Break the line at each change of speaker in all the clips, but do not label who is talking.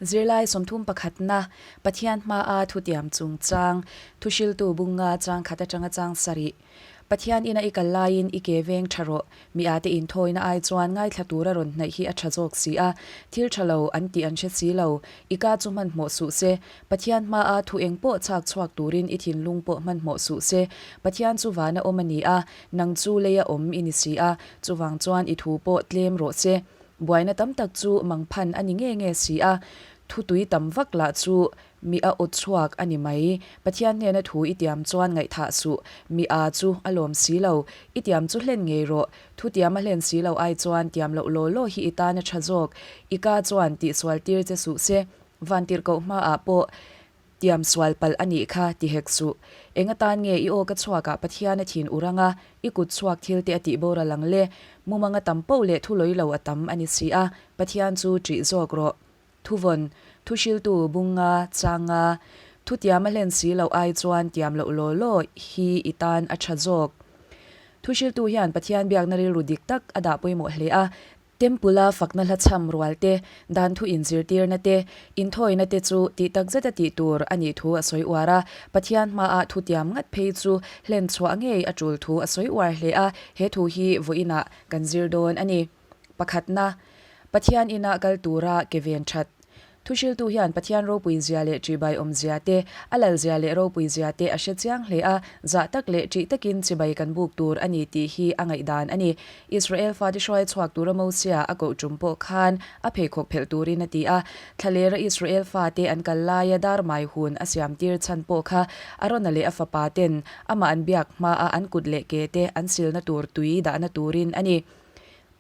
Zirlai sawmthum pakhatna, Pathian hmaa thutiam chungchang, thuhriltu bunga chang khat atanga chang sarih. Pathian ina i kal laiin i ke veng tha rawh, mi ate inthawina ai chuan ngaithla tura rawn hnaih hi a tha zawk si a, thil tha lo an tih an hre si lo, i ka chu hmanhmawh suh se, Pathian hmaa thu eng pawh chhak chhuak turin i thinlung pawh hmanhmawh suh se, Pathian chu vana awm a ni a, nang chu leia awm i ni si a, chuvang chuan i thu pawh tlem rawh se. Buaina tam tak chu mangphan a ni nge nge si a, thu tui tam vak lah chu mi a aw chhuak a ni mai. Pathian hnena thu i tiam chuan ngaihthah suh, mi a chu a lawm si lo. I tiam chu hlen ngei rawh, thu tiam a hlen si lo ai chuan tiam loh law law hi i tan a tha zawk. I ka chuan tihsual tir che suh se, vantirhkoh hmaah pawh Tiam sual palh a nih kha ti hek suh. Eng atan nge i aw ka chhuakah Pathian a thin ur anga i kut chhuak thil te a tih boral ang le? Mumanga tam poh leh thu lawi lo a tam a ni si a, Pathian chu ṭih zawk rawh. Thuvawn, Thuhriltu, Bunga, Changa, Thu tiam a hlen si loh ai chuan tiam loh law law hi i tan a ṭha zawk. Thuhriltu hian Pathian biakna rilru dik tak a dah pawimawh hle a, Temple-a fakna hla chham rual te, dan thu inzirtirna te, inthawina te chu tih tak zeta tih tur a nih thu a sawi uar a. Pathian hmaah thutiam ngat phei chu hlen chhuah ngei a tul thu a sawi uar hle a, he thu hi vawiinah kan zir dawn a ni. Pakhatna, Pathian ina kal tura ke ven that. Thuhriltu hian Pathian ropui zia leh ṭihbai awm zia te, a lal zia leh ropui zia te a hre chiang hle a, zah tak leh ṭih takin chibai kan buk tur a ni tih hi a ngaihdan a ni. Israel fate hruai chhuak tura Mosia a koh ṭum pawh khan a pheikhawk phelh turin a ti a, thlalera Israel fate an kal laia dar mai hun a siam tir chhan pawh kha Arona leh a fapa ten amah an biak hmaa an kut leh ke te an silna tur tui dahna turin a ni.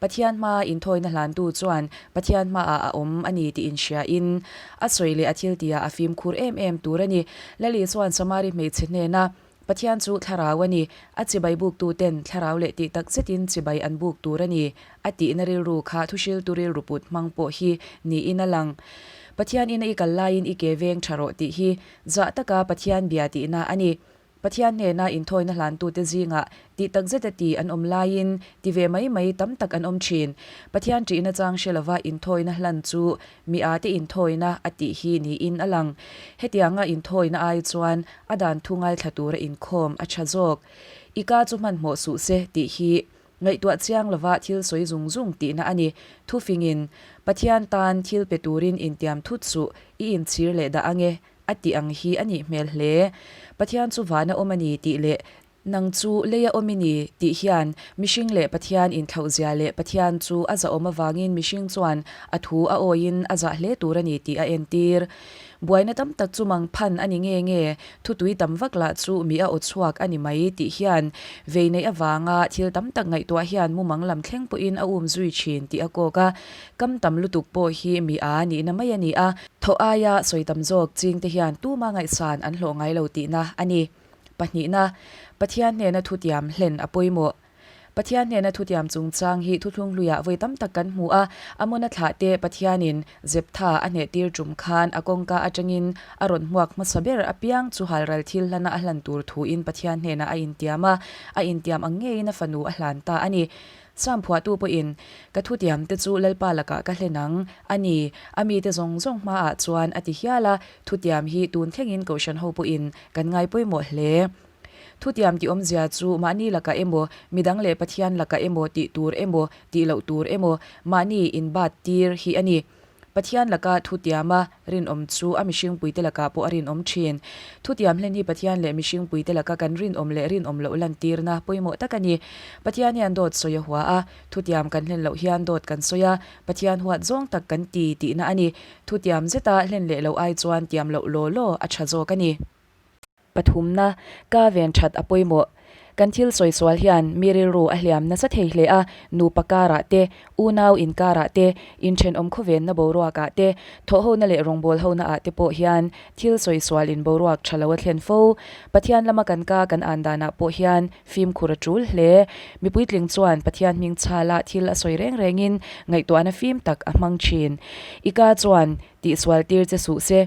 Pathian hmaa inthawina hlantu chuan Pathian hmaah a awm a ni tih inhriain, a sawi leh a thiltihah a fimkhur em em tur a ni. Lali chuan Samari hmeichhe hnena, Pathian chu thlarau a ni, a chibai buktuten thlarau leh tih tak zetin chibai an buk tur a ni, a tihna rilru kha thuhriltu rilru put hmang pawh hi niin a lang. Pathian ina i kal laiin i ke veng tha rawh tih hi zah taka Pathian bia tihna a ni. Pathian hnena inthawina hlantute zingah tih tak zeta ti an awm laiin ti ve mai mai tam tak an awm thin. Pathian ṭihna chang hre lova inthawina hlan chu mi ate inthawina a tih hi niin a lang. Hetianga inthawina ai chuan a dan thu ngaithla tura inkhawm a ṭha zawk. I ka chu hmanhmawh suh se tih hi ngaihtuah chiang lova thil sawi zung zung tihna a ni. Thufingin, Pathian tan thil pe turin intiam thut suh, i inchhir leh dah ange A tih ang hi a nih hmel hle. Pathian chu vana awm a ni tih leh nang chu leia awm i ni tih hian mihring leh Pathian inthlauhzia leh Pathian chu a zahawm avangin mihring chuan a thu a awiin a zah hle tur a ni tih a entir. Buaina tam tak chu mangphan a ni nge nge, thutui tam vak lah chu mi a aw chhuak a ni mai tih hian vei neih avanga thil tam tak ngaihtuah hian mumang lam thleng pawhin a um zui thin tih a kawk a, kam tam lutuk pawh hi mi a nihna mai a ni a. Thaw aia sawi tam zawk chingte hian tuma ngaihsan an hlawh ngai lo tihna a ni. Pahnihna, Pathian hnena thutiam hlen a pawimawh. Pathian hnena thutiam chungchang hi thuthlung hluiah vawi tam tak kan hmu a, Amona thlahte Pathianin Zeptha a hnehtir tum khan a kawngka atangin a rawn hmuak hmasa ber apiang chu halral thil hlana a hlan tur thuin Pathian hnenah a intiam a, a intiam ang ngeiin a fanu a hlan ta a ni. Sam phuahtu pawhin, Ka thutiamte chu Lalpa lakah ka hlen ang, a ni, a mite zawng zawng hmaah chuan a ti hial a, thutiam hi tun thlengin Kohhran ho pawhin kan ngai pawimawh hle. Thutiam tih awmzia chu mahni lakah emaw, midang leh Pathian lakah emaw tih tur emaw, tih loh tur emaw, mahni inbat tir hi a ni. Pathian laka thutiama rinawm chu a mihringpuite lakah pawh a rinawm thin. Thutiam hlen hi Pathian leh mihringpuite laka kan rinawm leh rinawm loh lantirna pawimawh tak a ni. Pathian hian dawt sawi a hua a, thutiam kan hlen loh hian dawt kan sawi a, Pathian huat zawng tak kan ti tihna a ni. Thutiam zeta hlen leh loh ai chuan tiam loh law law a tha zawk a ni. Pathumna, ka ven that a pawimawh. Kan thil sawi sual hian mi rilru a hliam nasa thei hle a, nupa karah te, unau inkarah te, inthenawm khawvenna boruakah te, thawhhona leh rawngbawlhona ah te pawh hian thil sawi sual in boruak tha lo a thlen fo. Pathian lama kan ka kan an danah pawh hian fimkhur a tul hle. Mi puitling chuan Pathian hming chhala thil a sawi reng rengin ngaihtuahna fim tak a hmang thin. I ka chuan tihsual tir che suh se.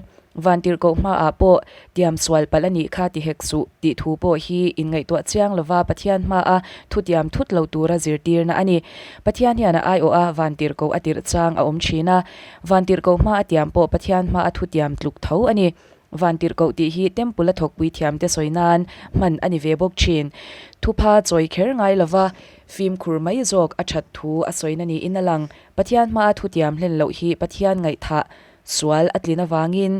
Vantirhkoh hmaah pawh tiam sual palh a nih kha ti hek suh tih thu pawh hi inngaihtuah chiang lova Pathian hmaa thutiam thut lo tura zirtirna a ni. Pathian hian a aiawh a vantirhkoh a tirh chang a awm thin a, vantirhkoh hma a tiam pawh Pathian hmaa thutiam tluk tho a ni. Vantirhkoh tih hi Temple a thawkpui thiamte sawi nan hman a ni ve bawk thin. Thupha chawi kher ngai lova fimkhur mai zawk a that thu a sawina niin a lang. Pathian hmaa thutiam hlen loh hi Pathian ngaihthah Sual a tlin avangin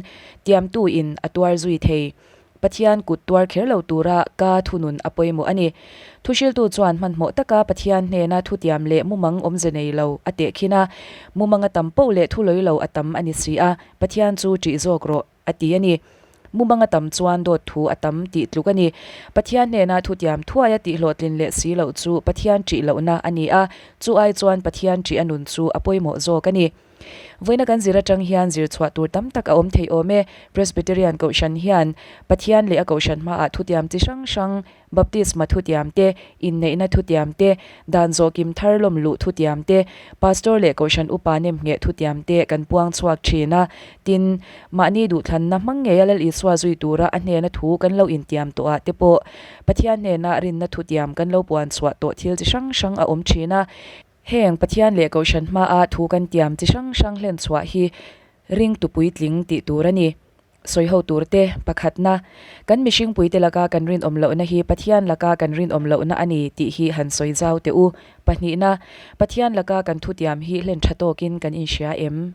tiamtuin a tuar zui thei. Pathian kut tuar kher lo tura ka thunun a pawimawh a ni. Thuhriltu chuan hmanhmawh taka Pathian hnena thutiam leh mumang awmze nei lo a tehkhin a, mumang a tam poh leh thulawi lo a tam a ni si a, Pathian chu ṭih zawk rawh a ti a ni. Mumang a tam chuan dawt thu a tam tih tluk a ni. Pathian hnena thutiam thuaia tihhlawhtlin leh si loh chu Pathian ṭih lohna a ni a, chu ai chuan Pathian ṭih a nun chu a pawimawh zawk a ni. Vawiina kan zir atang hian zir chhuah tur tam tak a awm thei awm e. Presbyterian Kohhran hian Pathian leh a Kohhran hmaah thutiam chi hrang hrang, Baptisma thutiam te, inneihna thutiam te, dan zawhkim thar lawm luh thutiam te, Pastor leh Kohhran upa nemngheh thutiam te kan puang chhuak thin a. Tin, mahni duhthlanna hmang ngeia Lal Isua zui tura a hnena thu kan lo intiam tawhah te pawh Pathian hnena rinna thutiam kan lo puan chhuah tawh thil chi hrang hrang a awm thin a. Heng Pathian leh Kohhran hmaa thu kan tiam chi hrang hrang hlen chhuah hi ringtu puitling tih tur a ni. Sawi ho tur te, pakhatna, kan mihring puite laka kan rinawm lohna hi Pathian laka kan rinawm lohna a ni tih hi han sawi zau teh u. Pahnihna, Pathian laka kan thutiam hi hlen tha tawkin kan inhria em?